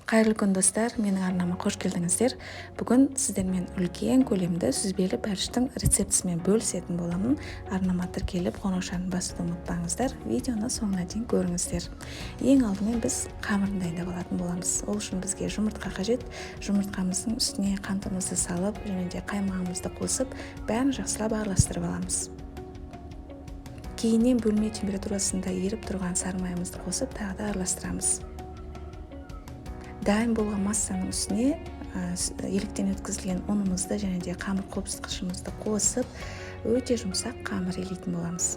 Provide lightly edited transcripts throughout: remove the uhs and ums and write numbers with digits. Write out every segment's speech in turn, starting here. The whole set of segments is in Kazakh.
Қайырлы күн, достар! Менің арнама қош келдіңіздер. Бүгін сіздермен үлкен көлемді сүзбелі бәліштің рецептісімен бөлісетін боламын. Арнама тіркеліп, қоңыраушаны басуды ұмытпаңыздар. Видеоны соңына дейін көріңіздер. Ең алдымен біз қамырын дайындап алатын боламыз. Ол үшін бізге жұмыртқа қажет. Жұмыртқамыздың үстіне қантымызды салып және де қаймағымызды қосып, бәрін жақсылап араластырып аламыз. Кейіннен бөлме температурасында еріп тұрған сары майымызды қосып, тағы да араластырамыз. Дайын болған массаның үстіне електен өткізілген ұнымызды және де қамыр қопсытқышымызды қосып, өте жұмсақ қамыр илейтін боламыз.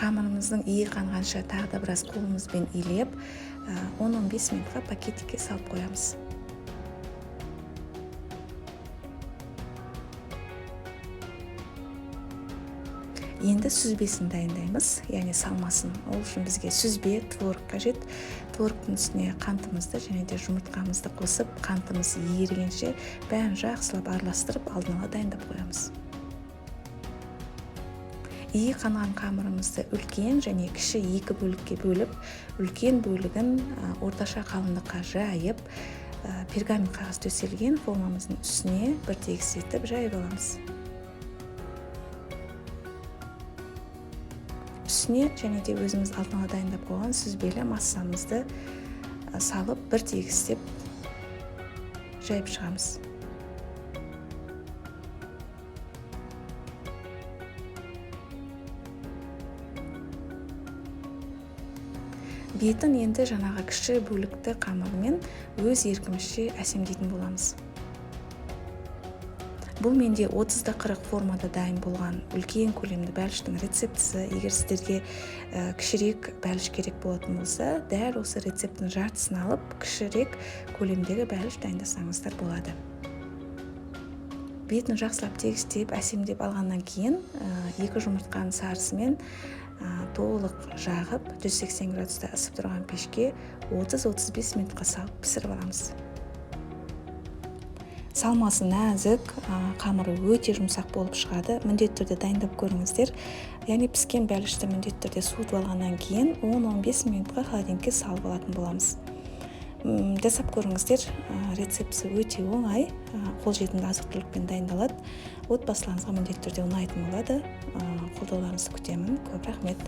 Қамырымыздың иі қанғанша тағы да біраз қолымызбен илеп, 10-15 минутқа пакетикке салып қоямыз. Енді сүзбесін дайындаймыз, яғни салмасын. Ол үшін бізге сүзбе, творог қажет. Творогтың үстіне қантымызды және де жұмыртқамызды қосып, қантымыз ерігенше бәрін жақсылап араластырып, алдын ала дайындап қоямыз. Иі қанған қамырымызды үлкен және кіші екі бөлікке бөліп, үлкен бөлігін орташа қалыңдыққа жайып, пергамент қағаз төселген формамыздың үстіне бір тегіс етіп жайып аламыз. Үстіне және де өзіміз алдын ала дайындап қойған сүзбелі массамызды салып, бір тегістеп жайып шығамыз. Бетін енді жаңағы кіші бөлікті қамырмен өз еркімізше әсемдейтін боламыз. Бұл менде 30-40 формада дайын болған үлкен көлемді бәліштің рецептісі. Егер сіздерге кішірек бәліш керек болатын болса, дәл осы рецепттің жартысын алып, кішірек көлемдегі бәліш дайындасаңыздар болады. Бетін жақсылап тегістеп, әсемдеп алғаннан кейін, екі жұмыртқаның сарысымен толық жағып, 180 градуста ысып тұрған пешке 30-35 минутқа салып пісіріп аламыз. Салмасы нәзік, қамыры өте жұмсақ болып шығады. Міндетті түрде дайындап көріңіздер. Яғни піскен бәлішті міндетті түрде суытып алғаннан кейін 10-15 минутқа холодильникке салып алатын боламыз. Жасап көріңіздер. Рецептісі өте оңай, қолжетімді азық-түлікпен дайындалады. Отбасыларыңызға міндетті түрде ұнайтын болады. Қолдауларыңызды күтемін. Көп рахмет.